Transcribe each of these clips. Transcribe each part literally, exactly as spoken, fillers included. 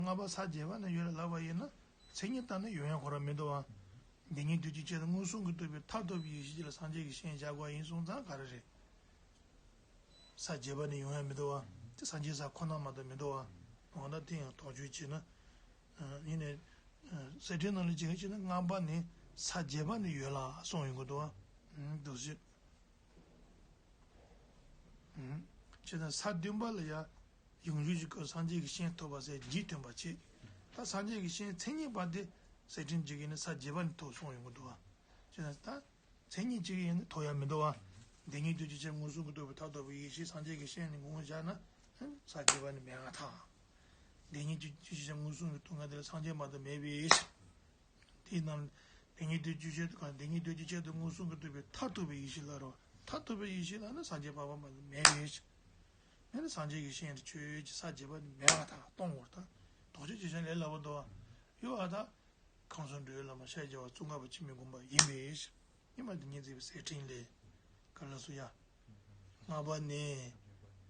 ལྔ་པ་ས་བརྒྱད་པ་ནས་ཡོད་ལ་ལབ་པ་ཡིན་ན། མཚན་ཉིད་ལྟར་ན་ཡོང་ཡ་ཁོ་རང་མི་འདུག་བ། བདེན་གཉིས་དོན་གཅིག་ཅན་དུ་མངོན་སུམ་གྱིས་རྟོགས་པའི་མཐར་ཐུག་པའི་ཡེ་ཤེས་ཅིག་ལ་སངས་རྒྱས་ཀྱི་ཞིང་བཞག་དགོས་ཡིན་གསུངས་ཙང་ག་རེ་རེད། ས་བརྒྱད་པ་ནས་ཡོང་ཡ་མི་འདུག་བ། དེ་སངས་རྒྱས་ས་ཁོ་ན་མ་གཏོགས་མི་འདུག་བ། འོ་ན་དེ་ཡང་དོགས་གཅོད་བྱས་ན། ཡིན་ནའི། གསེར་ཕྲེང་ནང་ལ་ཅིག་བྱས་ན་ལྔ་པ་ནས་ས་བརྒྱད་པ་ནས་ཡོད་ལ་གསུངས་ཡོང་གི་འདུག་བ། འདུག་ཟེར། བྱས་ཙང་ས་བདུན་པ་ལ་ཡ། ཡོངས་གཅོད་ཀྱི་སྐབས་སངས་རྒྱས་ཀྱི་ཞིང་ཐོབ་པ་ཟེར་རྒྱུད་སྟོན་པ་བྱེད། ད་སངས་རྒྱས་ཀྱི་ཞིང་མཚན་ཉིད་པ་དེ་གསེར་ཕྲེང་གཅིག་ཡིན་ན་ས་བརྒྱད་པ་ནས་ཐོབ་གསུངས་ཡོང་གི་འདུག་བ། བྱས་ཙང་ད། མཚན་ཉིད་གཅིག་ཡིན་ན་ཐོབ་ཡ་མི་འདུག་བ། བདེན་གཉིས་དོན་གཅིག་ཅན་མངོན་སུམ་གྱིས་རྟོགས་པའི་མཐར་ཐུག་པའི་ཡེ་ཤེས་སངས་རྒྱས་ཀྱི་ཞིང་ནས་ངོ་བོ་བཞག་ན། ས་བརྒྱད་པ་ནི་མེད་པར་ཐལ། བདེན་གཉིས་དོན་གཅིག་ཅན་མངོན་སུམ་གྱིས་རྟོགས་ང་དེ་ལ་སངས་རྒྱས་མ་གཏོགས་མེད་པའི་ཕྱིར། དེའི་ནང་བདེན་གཉིས་དོན་གཅིག་ཅན་དུ་གང་བདེན་གཉིས་དོན་གཅིག་ཅན་དུ་མངོན་སུམ་གྱིས་རྟོགས་པའི་མཐར་ཐུག་པའི་ཡེ་ཤེས་ལ་རོ། མཐར་ཐུག་པའི་ཡེ་ཤེས་ལ་ནི་སངས་རྒྱས་འཕགས་པ་མ་གཏོགས་མེད་པའི་ཕྱིར། མེད་ན་སངས་རྒྱས་ཀྱི་ཞིང་དུ་ཆོས་ཀྱི་ས་བརྒྱད་པ་ནི་མེད་པར་ཐལ་གཏོང་བར་ཐལ། དོགས་གཅོད་བྱེད་ཤ་ལས་སླ་པོ་འདུག་བ། ཡོད་ཨ་ད། ཁམས་གསུམ་འགྲོ་བའི་བླ་མ་ཤཱཀྱ་བ་ཙོང་ཁ་པ་འཆི་མེད་མགོན་པོ་ཡིན་པའི་ཕྱིར། ཉི་མ་དེ་ཉིད་མཛད་པའི་གསེར་ཕྲེང་ལས། ག་ལ་སུ་ཡ། ལྔ་པ་ནས།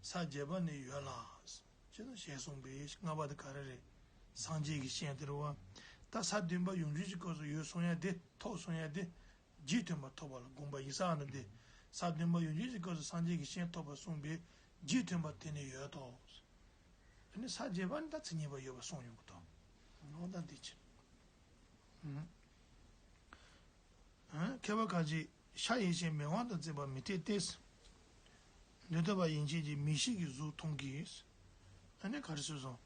ས་བརྒྱད་པ་ནས་ཡོད་ལ། ཅེས་ན་ཞེས་གསུངས་པའི་ལྔ་པ་དེ་ག་རེ་རེད། སངས་རྒྱས་ཀྱི་ཞིང་དེ་རེད་བ། ད་ས་བདུན་པ་ཡོངས་གཅོད་ཀྱི་སྐབས་སུ་ཡོད་གསུང་ཡ་དེ་ཐོབ་གསུང་ཡ་དེ། རྒྱུད་སྟོན་པ་ཐོབ་པ་ལ་དགོངས་པ་ཡིན་ས་ཨ་ནི་དེ། ས་བདུན་པ་ཡོངས་གཅོད་ཀྱི་སྐབས་སུ་སངས་རྒྱས་ཀྱི་ཞིང་ཐོབ་པ་གསུངས་པའི་རྒྱུད་སྟོན་པ་དེ་ནི་ཡོད་དོ། དེ་ནི་ས་བརྒྱད་པ་ནི་ད་མཚན་ཉིད་པ་ཡོད་པ་གསུངས་ཡོང་གི་འདུག་ལོག་ལྟ་འདི་ཕྱིར། མཁས་པ་ཁ་ཅིག་ཤ་ཡི་ཞིང་མི་དབང་དུ་བརྩིས་པ་མི་འཐད་དེ། འདོད་ཐོབ་པ་ཡན་ཆད་ཀྱིས་མིག་ཤེས་ཀྱི་གཟུགས་མཐོང་གི། ཨ་ནི་ག་རེ་ཟེར་སོང་།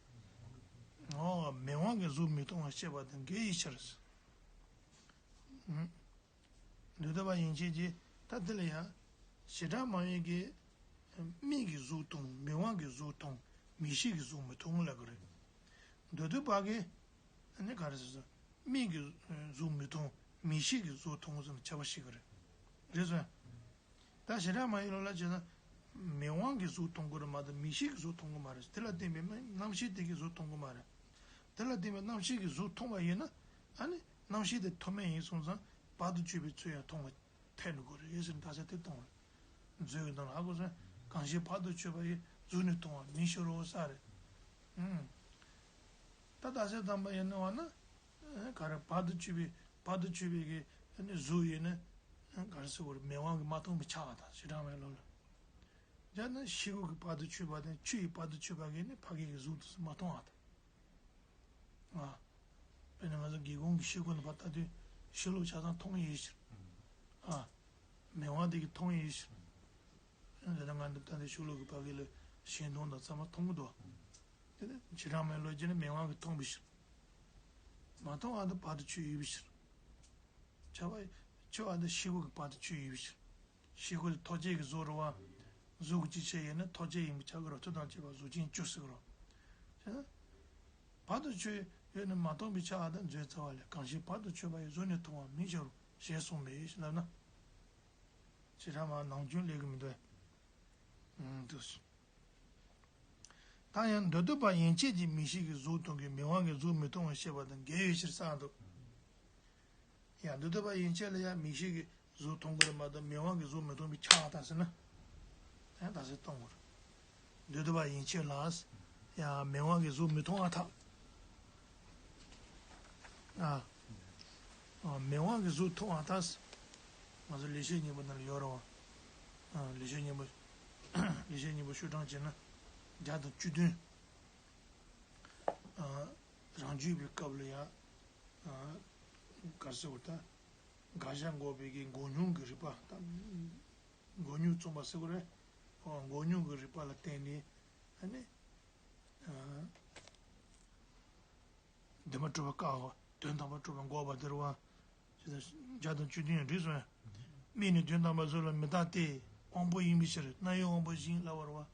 འོ་མི་དབང་གི་གཟུགས་མི་མཐོང་བར་བཤད་པ་དང་འགལ་བའི་ཕྱིར། འདོད་ཐོབ་པ་ཡན་ཆད་ཀྱིས་ད་དེ་ལ་ཡང་། བྱེ་བྲག་སྨྲ་བས་ཀྱི། མིག་གིས་གཟུགས་མཐོང་མི་དབང་གིས་གཟུགས་མཐོང་མིག་ཤེས་ཀྱིས་གཟུགས་མི་མཐོང་ལབ་ཀྱི་རེད། འདོད་ཐོབ་པ་གིས། ཨ་ནི་ག་རེ་ཟེར་སོང་། མིག་གིས་གཟུགས་མི་མཐོང་མིག་ཤེས་ཀྱིས་གཟུགས་མཐོང་ཟེར་ནས་ཁྱབ་པ་ཞིག་གི་རེད། རེད་སོང་། ད་བྱེ་བྲག་སྨྲ་བའི་ལུགས་ལ་བྱས་ན། མི་དབང་གིས་གཟུགས་མཐོང་གི་རེད་མ་གཏོགས་མིག་ཤེས་ཀྱིས་གཟུགས་མཐོང་གི་མ་རེད། དེ་ལ་བརྟེན་པའི་རྣམ་ཤེས་དེ་གིས་གཟུགས་མཐོང་གི་མ་རེད། དེ་ལ་བརྟེན་པའི་རྣམ་ཤེས་ཀྱིས་གཟུགས་མཐོང་བ་ཡིན་ན། ཨ་ནི་རྣམ་ཤེས་དེ་ཐོགས་མེད་ཡིན་སོང་ཙང་བར་དུ་གཅོད་པའི་ཚུལ་ཡང་མཐོང་བ་ཐལ་འགྲོ་གི་རེད་ཟེར་ནས་རྟགས་གསལ་དེ་གཏོང་བ་རེད། མཛོད་ཀྱི་ནང་ལ་ཧ་གོ་སོང་། གང་ཞིག་བར་དུ་གཅོད་པ་ཡིས་གཟུགས་ནི་མཐོང་བ་མིན་ཕྱིར་རོ་ས་རེད། ཨུམ། ད་རྟགས་གསལ་དང་པོ་ཡིན་ནོ་བ་ན། ག་རེ་བར་དུ་གཅོད་པའི་བར་དུ་གཅོད་པའི་གི་ནི་གཟུགས་ཡིན་ན། ག་རེ་ཟེར་དགོས་རེད་མི་དབང་གིས་མ་མཐོང་བའི་ཆ་བ་དང་བྱེ་བྲག་སྨྲ་བའི་ལུགས་ལ། ཡང་ན་ཤེལ་སྒོ་གི་བར་དུ་ཆོད་པ་དང་ཆུ་ཡི་བར་དུ་ཆོད་པ་གིས་ནི་ཕ་གི་གི་གཟུགས་དེ་ཚོ་མ་མཐོང་བ་དང་། ཨ། དཔེར་ན་ང་ཚོ་སྒེའུ་ཁུང་གི་ཤེལ་སྒོ་ནས་ཕར་ལྟ་དུས་ཤེལ་ལོགས་ཆ་ཚང་མཐོང་ཡིན་ཕྱིར། ཨ། མི་དབང་དེ་གིས་མཐོང་ཡིན་ཕྱིར། ཡང་དེ་ལྟར་ང་འདི་ལྟ་དུས་ཤེལ་ལོགས་ཀྱི་ཕ་གི་ལ་ཤིང་སྡོང་དང་ཚང་མ་མཐོང་གི་འདུག་དེ་ནི་བྱེ་བྲག་སྨྲ་བའི་ལུགས་ཀྱིས་ནི་མི་དབང་གིས་མཐོང་བའི་ཕྱིར། མ་མཐོང་བ་དེ་བར་དུ་ཆོད་ཡོད་པའི་ཕྱིར། ཆ་བ། ཆོད་པ་དེ་ཤེལ་སྒོ་གི་བར་དུ་ཆོད་ཡོད་པའི་ཕྱིར། ཤེལ་སྒོ་དེ་ཐོགས་བཅས་ཀྱི་གཟུགས་རེད་བ། གཟུགས་ཀྱི་སྤྱི་ཆ་ཡིན་ན་ཐོགས་བཅས་ཡིན་པའི་ཆ་གི་རོ་མཐུ་དང་བཅས་པ་གཟུགས་ཅན་བཅུ་ཟེར་གི་རོ། བྱས་ན། བར་དུ་ཆོད་ཡོད་ནི་མ་མཐོང་བའི་ཆ་བ་དང་མཛོད་རྩ་བ་ལས་གང་ཞིག་བར་དུ་ཆོད་པ་ཡིས་གཟུགས་ནི་མཐོང་བ་མིན་ཕྱིར་རོ་ཞེས་གསུངས་པས་ལབ་ན། བྱེ་བྲག་སྨྲ་ནང་སྐྱོན་སླེབས་ཀྱི་མི་འདུག་ཨང་། འདུག་ད་ཡང་འདོད་ཐོབ་པ་ཡན་ཆད་ཀྱིས་མིག་ཤེས་ཀྱིས་གཟུགས་མཐོང་གི་མི་དབང་གིས་གཟུགས་མི་མཐོང་བར་བཤད་པ་དང་འགལ་བའི་ཕྱིར་གསུངས་འདུག་ཡང་འདོད་ཐོབ་པ་ཡན་ཆད་ལ་ཡང་མིག་ཤེས་ཀྱིས་གཟུགས་མཐོང་གི་རེད་མ་གཏོགས་མི་དབང་གིས་གཟུགས་མི་མཐོང་བའི་ཆ་བ་དང་ཟེར་ན། ཡང་རྟགས་གསལ་གཏོང་དགོས་རེད། འདོད་ཐོབ་པ་ཡན་ཆད་ལ། ཡང་མི་དབང་གིས་གཟུགས་མི་མཐོང་བར་ཐལ། ཨ། ཨ། མི་དབང་གིས་གཟུགས་མཐོང་བར་ཐལ། ང་ཚོ་ལེགས་བཤད་སྙིང་པོ་ནང་ལ་ཡོད་རེད་བ། ཨ། ལེགས་བཤད་སྙིང་པོ། ལེགས་བཤད་སྙིང་པོ་ཤོག་གྲངས་བྱས་ན། བརྒྱ་དང་བཅུ་བདུན། ཨ། རང་རྒྱུད་པའི་སྐབས་ལ་ཡང་། ཨ། ག་རེ་ཟེར་དགོས་ད། དགག་བྱ་འགོག་པའི་གི་འགོག་སྙོམས་ཀྱི་རིགས་པ་དང་། འགོག་སྙོམས་རྩོམ་པ་ཟེར་དགོས་རེད། འོ་འགོག་སྙོམས་ཀྱི་རིགས་པ་ལ་བརྟེན་ནས། ཨ་ནི། ཨ། འདུན་མ་གྲུབ་པ་བཀག་པ། དོན་དམ་པར་གྲུབ་པ་འགོག་པ་དེ་རེད་བ། ཇི་ལྟར་བརྒྱ་དང་བཅུ་བདུན་ཡང་འགྲིག་སོང་ཡ། མིག་ནི་དོན་དམ་པར་གཟུགས་ལ་མི་རྟག་སྟེ། དབང་པོ་ཡིན་པའི་ཕྱིར་རྣ་ཡི་དབང་པོ་བཞིན་ལབ་པ་རེད་བ།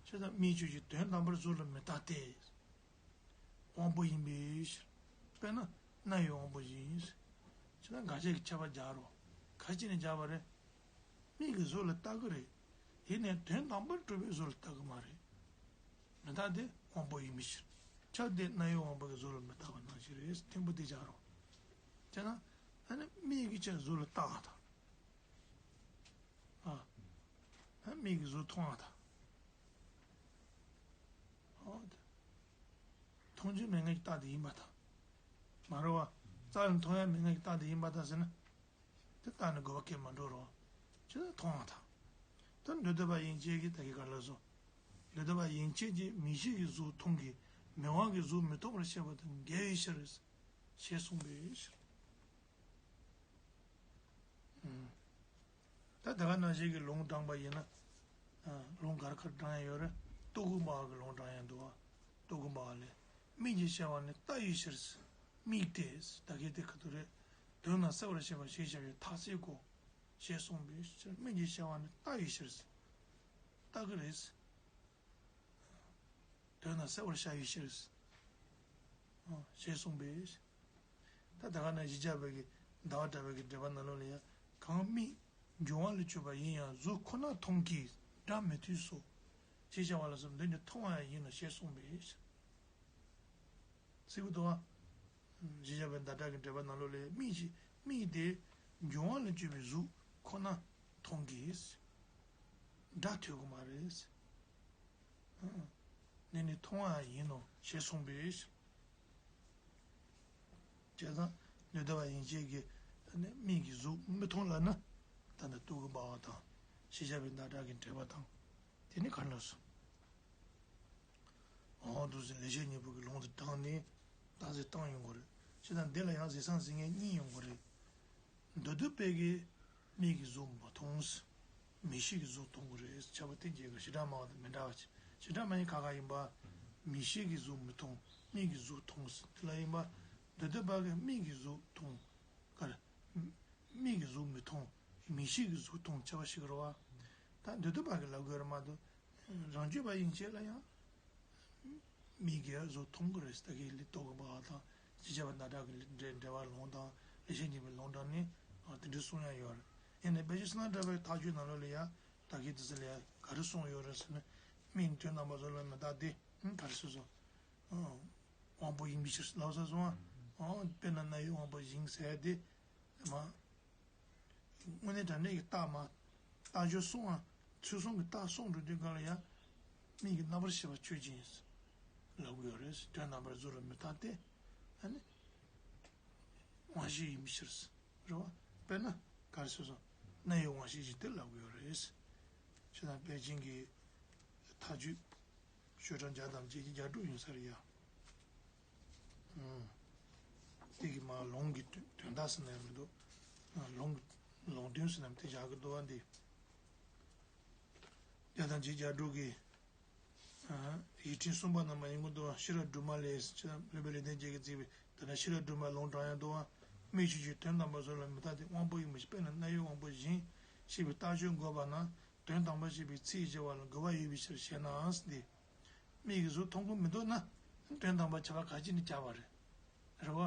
ཇི་ལྟར་མིག་ཆོས་ཀྱི་དོན་དམ་པར་གཟུགས་ལ་མི་རྟག་སྟེ། དབང་པོ་ཡིན་པའི་ཕྱིར། དཔེར་ན་རྣ་ཡི་དབང་པོ་བཞིན། ཇི་ལྟར་འགལ་བྱེད་ཀྱི་ཁྱད་པར་སྦྱར་རོ། ག་ཅི་ནས་སྦྱར་བ་རེད། མིག་གིས་གཟུགས་ལ་བལྟ་གི་རེད། ཡིན་ནའི་དོན་དམ་པར་གྲུབ་པའི་གཟུགས་ལ་བལྟ་གི་མ་རེད། མི་རྟག་སྟེ་དབང་པོ་ཡིན་པའི་ཕྱིར། ཁྱབ་སྟེ་རྣ་ཡི་དབང་པོ་གིས་གཟུགས་ལ་མི་རྟག་པ་ནང་བཞིན་རེད། ཐེངས་པོ་དེ་སྦྱར་རོ། བྱས་ན། ཨ་ནི་མིག་གིས་ཀྱང་གཟུགས་ལ་བལྟ་བ་དང་། ཨ། ཨ་མིག་གིས་གཟུགས་མཐོང་བ་དང་། ཨོ་དེ། མཐོང་རྒྱུ་མེད་མཁན་གྱི་རྟགས་དེ་ཡིན་པར་ཐལ། མ་རེད་བ། རྩ་ལ་མཐོང་ཡ་མེད་མཁན་གྱི་རྟགས་དེ་ཡིན་པར་ཐལ་ཟེར་ན། དེ་རྟགས་ནི་དགོས་པ་སྐད་མ་འགྲོ་རོ། ཇི་ལྟར་མཐོང་བ་དང་། ད་འདོད་པ་ཡན་ཆད་ཀྱིས་ད་གིན་ག་ལ་སོ། འདོད་པ་ཡན་ཆད་ཀྱིས་མིག་ཤེས་ཀྱི་གཟུགས་མཐོང་གི་མིག་དབང་གི་གཟུགས་མི་མཐོང་བར་བཤད་པ་དང་འགལ་བའི་ཕྱིར། ཞེས་གསུངས་པའི་ཕྱིར། ད་དེ་ག་ནང་བཞིན་གྱི་ལུང་དྲངས་པ་ཡིན་ན། ལུང་ག་རེ་ག་རེ་དྲངས་ཡ་ཡོད་རེད། རྟོག་གེ་སྨྲ་བ་གི་ལུང་དྲངས་ཡ་འདུག་བ། རྟོག་གེ་སྨྲ་བ་ལས། མིག་གི་ཤེས་པ་ནི་ལྟ་བའི་ཕྱིར། མིག་སྟེ། ད་གིན་དེ་ག་དུས་རེད། དོན་རྣམས་གསལ་བར་བྱེད་པ་ཞེས་བྱ་བའི་མཐའ་གསལ་གོ། ཞེས་གསུངས་པའི་ཕྱིར། མིག་གི་ཤེས་པ་ནི་ལྟ་བའི་ཕྱིར། ལྟ་གི་རེད། དོན་རྣམས་གསལ་བར་བྱ་བའི་ཕྱིར། ཞེས་གསུངས་པས། ད་ད་ག་ནང་བཞིན་བྱ་བའི་གི་ཟླ་བ་གྲགས་པའི་གི་འགྲེལ་པ་ནང་ལོགས་ལ་ཡང་། གང་མིག་འབྱུང་བ་ལས་བྱུང་བ་ཡིན་ཡང་གཟུགས་ཁོ་ན་མཐོང་གི་སྒྲ་མི་ཐོས་སོ། ཞེས་བྱ་བ་ལ་སོགས་འདི་ནི་མཐོང་བ་ཡང་ཡིན་ནོ་ཞེས་གསུངས་པས། ཚིག་གུ་དུ་བ། བཞི་བརྒྱ་པའི་ཟླ་གྲགས་ཀྱི་འགྲེལ་པ་ནང་ལོགས་ལས། མིག་ཅེས་མིག་དེ་འབྱུང་བ་ལས་བྱུང་བའི་གཟུགས་ཁོ་ན་མཐོང་གི། སྒྲ་ཐོས་གི་མ་རེད། འདི་ནི་མཐོང་བ་ཡིན་ནོ་ཞེས་གསུངས་པས། བྱས་ཙང་འདོད་པ་ཡན་ཆད་ཀྱིས་མིག་གི་གཟུགས་མི་མཐོང་ལབ་ན། ད་ལྟ་རྟོག་གེ་སྨྲ་བ་དང་། བཞི་བརྒྱ་པའི་ཟླ་གྲགས་ཀྱི་འགྲེལ་པ་དང་། དེ་ནི་ག་རེ་ལབ་སོང་། འོ་འདུག་ཟེར་ལེགས་བཤད་སྙིང་པོ་གི་ལུང་དུ་དྲངས་ནས་བརྟག་དཔྱད་བཏང་ཡོང་གི་རེད། བྱས་ཙང་འདི་ལ་ཡང་གཟིགས་སམ་གཟིགས་མཁན་གཉིས་ཡོང་གི་རེད། མདོར་བསྡུས་པའི་གི་མིག་གིས་གཟུགས་མ་མཐོང་། མིག་ཤེས་ཀྱིས་གཟུགས་མཐོང་གི་རེད། ཁྱབ་པ་དེ་རྗེས་ཀྱི་བྱེ་བྲག་སྨྲ་བ་དང་མི་འདྲ་བ་ཅིག། བྱེ་བྲག་སྨྲ་མཁན་ཁ་ཁ་ཡིན་པ། མིག་ཤེས་ཀྱིས་གཟུགས་མི་མཐོང་། མིག་གིས་གཟུགས་མཐོང་ཟེར་དེ་ལ་ཡིན་པ། མདོར་བསྡུས་པ་གི་མིག་གིས་གཟུགས་མཐོང་། ག་རེ། མིག་གིས་གཟུགས་མི་མཐོང་། མིག་ཤེས་ཀྱིས་གཟུགས་མཐོང་ཁྱབ་པ་ཞིག་རེད་བ། ད་མདོར་བསྡུས་པ་གི་ལབ་དགོས་རེད་མ་གཏོགས། རང་རྒྱུད་པ་ཡན་ཆད་ལ་ཡང་། མིག་གིས་གཟུགས་མཐོང་གི་རེད་ཟེར། ད་གིན་ལུང་རྟོགས་པ་དང་། བཞི་བརྒྱ་པ་ཟླ་གྲགས་ཀྱི་འགྲེལ་འགྲེལ་པ་ལུང་དང་། ལེགས་བཤད་སྙིང་པོའི་ལུང་དྲངས་ནས། དེ་འདྲའི་གསུང་ཡ་ཡོད་རེད། ཡིན་ནའི་དཔེ་ཆ་བསོད་ནམས་གྲགས་པའི་ཐག་གཅོད་ནང་ལོགས་ལ་ཡ། ད་གིན་དེ་ཚོ་ལ་ཡ་ག་རེ་གསུངས་ཡོད་རེད་ཟེར་ན། མིག་ནི་དོན་དམ་པར་གཟུགས་ལ་མི་རྟག་སྟེ། ག་རེ་ཟེར་སོང་། དབང་པོ་ཡིན་པའི་ཕྱིར་ལབ་ས་སོང་ཨ། དཔེར་ན་རྣ་ཡི་དབང་པོ་བཞིན་ཟེར་ཏེ། མ། དངོས་གནས་དྲང་གནས་ཀྱི་རྟགས་མ། རྟགས་སྦྱོར་གསུམ་ཨ། ཚུལ་གསུམ་གྱི་རྟགས་གསུམ་འགྲོ་དུས་སྒང་ལ་ཡང་། མིག་གི་རྣམ་པར་ཤེས་པ་ཆོས་ཅན། ལབ་ཀྱི་ཡོད་རེད། དོན་དམ་པར་གཟུགས་ལ་མི་རྟག་སྟེ། ཨ་ནི། དབང་ཤེས་ཡིན་པའི་ཕྱིར། རེད་བ། དཔེར་ན། ག་རེ་ཟེར་སོང་། རྣ་ཡི་དབང་ཤེས་བཞིན་དུ་ལབ་ཀྱི་ཡོད་རེད། བྱས་ཙང་དཔལ་ཆེན་གྱི་མཐའ་དཔྱོད། ཤོག་གྲངས་བརྒྱ་དང་བརྒྱད་ཅུ་གྱ་དྲུག་ཡིན་ས་རེད་ཡ། ཨུམ། དེ་གི་མ་ལུང་གི་དོན་དོན་དག་ཟེར་ན་ཡང་མི་འདུག། ལུང་ལུང་དོན་ཟེར་ན་དེ་བཞག་གི་འདུག་བ་འདི། བརྒྱ་དང་བརྒྱད་ཅུ་གྱ་དྲུག་གི། ཡིག་ཕྲེང་གསུམ་པ་ནང་མ་ཡིན་གྱི་འདུག་བ། ཤེས་རབ་སྒྲོན་མ་ལས་ཟེར་ན་བློན་པོ་ལེགས་ལྡན་འབྱེད་ཀྱིས་གཙོས་པའི། དེ་ནས་ཤེས་རབ་སྒྲོན་མའི་ལུང་དྲངས་ཡ་འདུག་བ། མིག་ཆོས་ཅན། དོན་དམ་པར་གཟུགས་ལ་མི་རྟག་སྟེ། དབང་པོ་ཡིན་པའི་ཕྱིར། དཔེར་ན་རྣ་ཡི་དབང་པོ་བཞིན་ཞེས་པའི་རྟགས་སྦྱོར་འགོད་པ་ན། དོན་དམ་པར་ཞེས་པའི་ཚིག་བཞི་བ་ལ་འགོད་པ་ཡོད་པའི་ཕྱིར་ཞེ་ན་ཟེར་ཏེ། མིག་གིས་གཟུགས་མཐོང་གི་མི་འདུག་ན། དོན་དམ་པར་ཁྱབ་པ་ག་ཅི་ནས་ཁྱབ་པ་རེད། རེད་བ།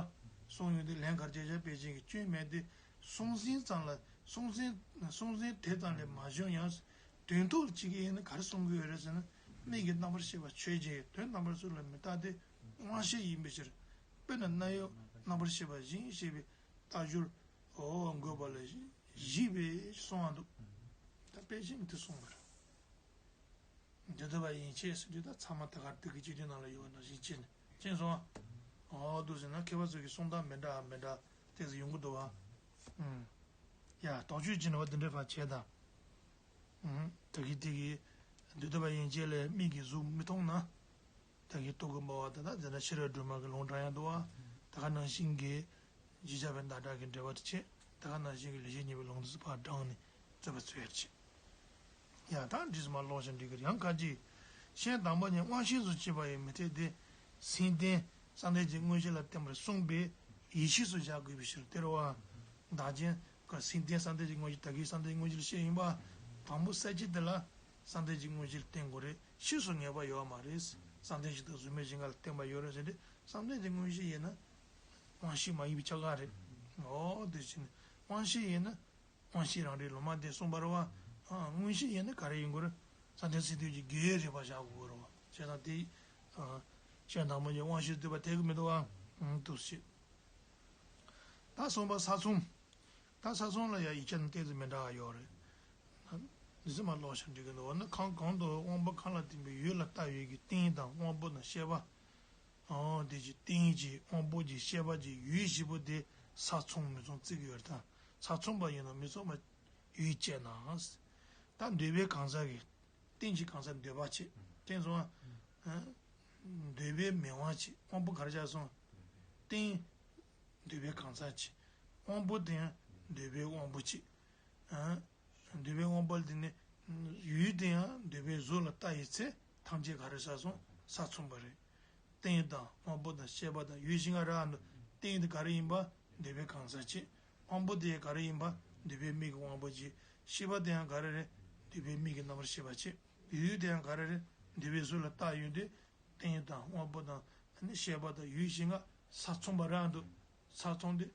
གསུངས་ཡོང་དུས་ལན་ག་རེ་བྱས་བཞག་པའི་ཆེད་ཀྱི་སྐྱོན་མེད་དེ། གསུང་ཟིན་ཙམ་ལ་གསུང་ཟིན་གསུང་ཟིན་དེ་ཙམ་ལས་མ་བྱུང་ཡང་། དོན་ཐོག་ལ་ཅིག་ཡིན་ན་ག་རེ་གསུང་གི་ཡོད་རེད་ཟེར་ན། མིག་གི་རྣམ་པར་ཤེས་པ་ཆོས་ཅན། དོན་དམ་པར་གཟུགས་ལ་མི་རྟག་སྟེ། དབང་ཤེས་ཡིན་པའི་ཕྱིར། དཔེར་ན་རྣ་ཡི་རྣམ་པར་ཤེས་པ་བཞིན་ཞེས་པའི་རྟགས་སྦྱོར། འོ་འགོད་པ་ལ་བཞི་པས་གསུངས་པ་འདུག། ད་དཔེ་ཆེན་དེ་གསུངས་པ་རེད། འདོད་པ་ཡན་ཆད་ཟེར་དུས་ད་ཚང་མ་ད་ག་དེ་གི་སྤྱི་དོན་ནང་ལ་ཡོད་པ་ནང་བཞིན་བྱས་ནས་མཁྱེན་སོང་ཨ། འོ་འདུག་ཟེར་ན་མཁས་པ་ཚོ་གི་གསུང་སྟངས་མི་འདྲ་མི་འདྲ་ཏོག་ཙམ་ཡོང་གི་འདུག་བ། ཨུམ། ཡ་དོགས་གཅོད་བྱས་ནས་བ་འདི་འདྲའི་བར་བྱས་དང་། ཨུམ། ད་གི་དེ་གི་འདོད་པ་ཡན་ཆད་ལས་མིག་གིས་གཟུགས་མི་མཐོང་ན། ད་གི་རྟོག་གེ་སྨྲ་བ་དང་། ད་དེ་ན་ཤེས་རབ་སྒྲོན་མ་གི་ལུང་དྲངས་ཡ་འདུག་བ། ད་ག་ནང་བཞིན་གྱི། བཞི་བརྒྱ་པའི་ཟླ་གྲགས་ཀྱི་འགྲེལ་པ་དེ་བྱས། ད་ག་ནང་བཞིན་གྱི་ལེགས་བཤད་སྙིང་པོའི་ལུང་དེ་ཚོ་ཕར་དྲངས་ནས་རྩོད་པ་རྩོད་ཡར་བྱས། ཡང་དག་འདྲིས་མ་ཀློག་ཞིང་འགྲིག་གི་ཡང་ག་ཅི། ཤེས་དང་པོ་ཉིད་དབང་ཤེས་སུ་བྱེད་པ་ཡང་མི་འཐད་དེ། སེམས་རྟེན་བསམ་གཏན་གྱི་མངོན་ཤེས་ལ་བརྟེན་པར་གསུངས་པས་ཡིད་ཤེས་སུ་བཞག་དགོས་པའི་ཕྱིར་ཏེ་རེད་བ། བདག་རྐྱེན་ག་སེམས་རྟེན་བསམ་གཏན་གྱི་མངོན་ཤེས། ད་གིན་བསམ་གཏན་གྱི་མངོན་ཤེས་ལ་བཤད་ཡིན་པ། དང་པོ་གསལ་བྱེད་དེ་ལ་བསམ་གཏན་གྱི་མངོན་ཤེས་ལ་བརྟེན་དགོས་རེད། ཤེས་སུ་ངེས་པ་ཡོད་མ་རེད། བསམ་གཏན་བཞི་དང་གཟུགས་མེད་གཞན་དག་ལ་བརྟེན་པ་ཡོད་རེད་ཟེར་ཏེ། བསམ་གཏན་གྱི་མངོན་ཤེས་ཡིན་ན། དབང་ཤེས་མ་ཡིན་པའི་ཆ་ག་རེད། འོ་དེ་བཞིན་དབང་ཤེས་ཡིན་ན། དབང་ཤེས་རང་རིག་ལུང་མ་བསྟན་གསུངས་པ་རེད་བ། ཨ། མངོན་ཤེས་ཡིན་ན་ག་རེ་ཡིན་དགོས་རེད། བསམ་གཏན་སེམས་རྟེན་གྱི་དགེ་བའི་རིགས་པ་བཞག་དགོས་རེད་བ། བྱས་ཙང་དེ། ཨ། ཤེས་དང་པོ་ཉིད་དབང་ཤེས་སྡུད་པ་འཐད་ཀྱི་མི་འདུག་བ། ཨང་། འདུག་སེ་བྱས། ད་གསུམ་པ་ས་མཚམས། ད་ས་མཚམས་ལ་ཡང་ཡིག་ཆ་ནང་ཏོག་ཙམ་མི་འདྲ་བ་ཡོད་རེད། འདི་ཚོ་མར་ཀློག་ཤག་འགྲིག་གི་འདུག། འོ་ན་ཁམས་གང་དུ་དབང་པོ་ཁམས་ལ་བརྟེན་པའི་ཡུལ་ལ་ལྟ་བའི་གི་རྟེན་དང་དབང་པོ་དང་ཤེས་པ། ཨོ་དེ་ཅི་རྟེན་ཅིག་དབང་པོ་ཅིག་ཤེས་པ་ཅིག་ཡུལ་བཞི་པོ་དེ་ས་མཚུངས་མི་མཚུངས་བརྩི་གི་ཡོད་ད། ས་མཚུངས་པ་ཡིན་ན་མི་མཚུངས་པ་ཡུལ་བཅས་ན། ད་འདོད་པའི་གང་ཟག་གི་རྟེན་གྱི་གང་ཟག་འདོད་པ་བྱེད། དེ་སོང་ཨ། འདོད་པའི་མིང་དབང་བྱེད། དབང་པོ་ག་རེ་བྱས་སོང་། རྟེན། འདོད་པའི་གང་ཟག་བྱེད། དབང་པོ་དེ་ཡང་འདོད་པའི་དབང་པོ་བྱེད། ཨ། འདོད་པའི་དབང་པོ་དེ་ནི། ཡུལ་དེ་ཡང་འདོད་པའི་གཟུགས་ལ་ལྟ་བའི་ཚེ་ཐམས་ཅད་ག་རེ་ཆགས་སོང་། ས་མཚུངས་པ་རེད། རྟེན་དང་དབང་པོ་དང་ཤེས་པ་དང་ཡུལ་བཞི་ལྔ་རེད་ཨ། རྟེན་དེ་ག་རེ་ཡིན་པ། འདོད་པའི་གང་ཟག་བྱེད། དབང་པོ་དེ་ག་རེ་ཡིན་པ། འདོད་པའི་མིག་གི་དབང་པོ་བྱེད། ཤེས་པ་དེ་ཡང་ག་རེ་རེད། འདོད་པའི་མིག་གི་རྣམ་པར་ཤེས་པ་བྱེད། ཡུལ་དེ་ཡང་ག་རེ་རེད། འདོད་པའི་གཟུགས་ལ་ལྟ་ཡུལ་དེ། རྟེན་དང་དབང་པོ་དང་ནི་ཤེས་པ་དང་ཡུལ་བཞི་ལྔ་ས་མཚུངས་པ་རེད་འདུག། ས་མཚུངས་དེ་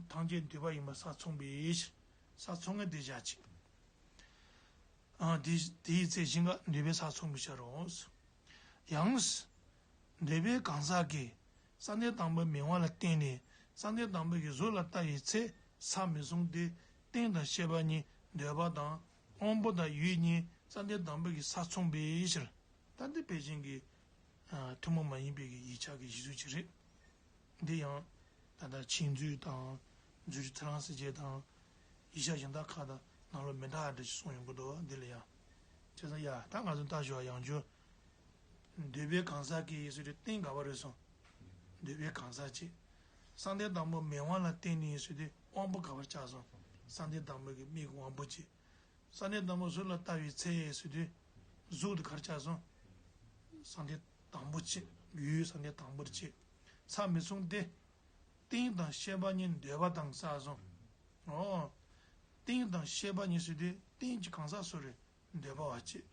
ཐམས་ཅད་འདོད་པ་ཡིན་པ་ས་མཚུངས་པའི་ཕྱིར། ས་མཚུངས་ངེས་དེ་བཞག་ཅིག། ཨ། དེ་དེའི་ཚེ་གཞན་དག་འདོད་པའི་ས་མཚུངས་པའི་ཕྱིར་རོ། ཡང་། འདོད་པའི་གང་ཟག་གིས་བསམ་གཏན་དང་པོའི་མིང་དབང་ལ་བརྟེན་ནས་བསམ་གཏན་དང་པོའི་གཟུགས་ལ་ལྟ་བའི་ཚེ་ས་མི་མཚུངས་ཏེ། རྟེན་དང་ཤེས་པ་གཉིས་འདོད་པ་དང་དབང་པོ་དང་ཡུལ་གཉིས་བསམ་གཏན་དང་པོའི་ས་མཚུངས་པའི་ཕྱིར། ད་འདི་ཕལ་ཆེར་གྱི། ཨ། ཐུན་མོང་མ་ཡིན་པའི་གི་ཡིག་ཆ་གི་གཞི་ཚུལ་ཅིག་རེད། འདི་ཡང་ད་ལྟ་མཁྱེན་མཛོད་དང་མཛོད་རིག་ཐར་ལམ་གསལ་བྱེད་དང་ཡིག་ཆ་གཞན་དག་ཁག་དང་ནང་ལོགས་མི་འདྲ་བ་འདྲ་ཞིག་གསུངས་ཡོང་གི་འདུག་བ། འདི་ལ་ཡང་བྱས་ཙང་ཡ་ད་ང་ཚོ་ལྟ་ཞོག་ཡང་བསྐྱར། འདོད་པའི་གང་ཟག་གིས་ཟེར་དུས་རྟེན་ག་པར་རེད་སོང་། འདོད་པའི་གང་ཟག་བྱེད། བསམ་གཏན་དང་པོ་མིང་དབང་ལ་བརྟེན་ནས་ཟེར་དུས་དབང་པོ་ག་པར་ཆགས་སོང་། བསམ་གཏན་དང་པོ་གི་མིག་གི་དབང་པོ་བྱེད། བསམ་གཏན་དང་པོ་གཟུགས་ལ་ལྟ་བའི་ཚེ་ཟེར་དུས། གཟུགས་དེ་གར་ཆགས་སོང་། བསམ་གཏན་དང་པོ་བྱེད། ཡུལ་བསམ་གཏན་དང་པོར་བྱེད། ས་མི་མཚུངས་ཏེ། རྟེན་དང་ཤེས་པ་གཉིས་འདོད་པ་དང་ས་སོང་། ཨོ། རྟེན་དང་ཤེས་པ་གཉིས་ཟེར་དུས་རྟེན་གྱི་གང་ཟག་སུ་རེད། འདོད་པ་བ་བྱེད།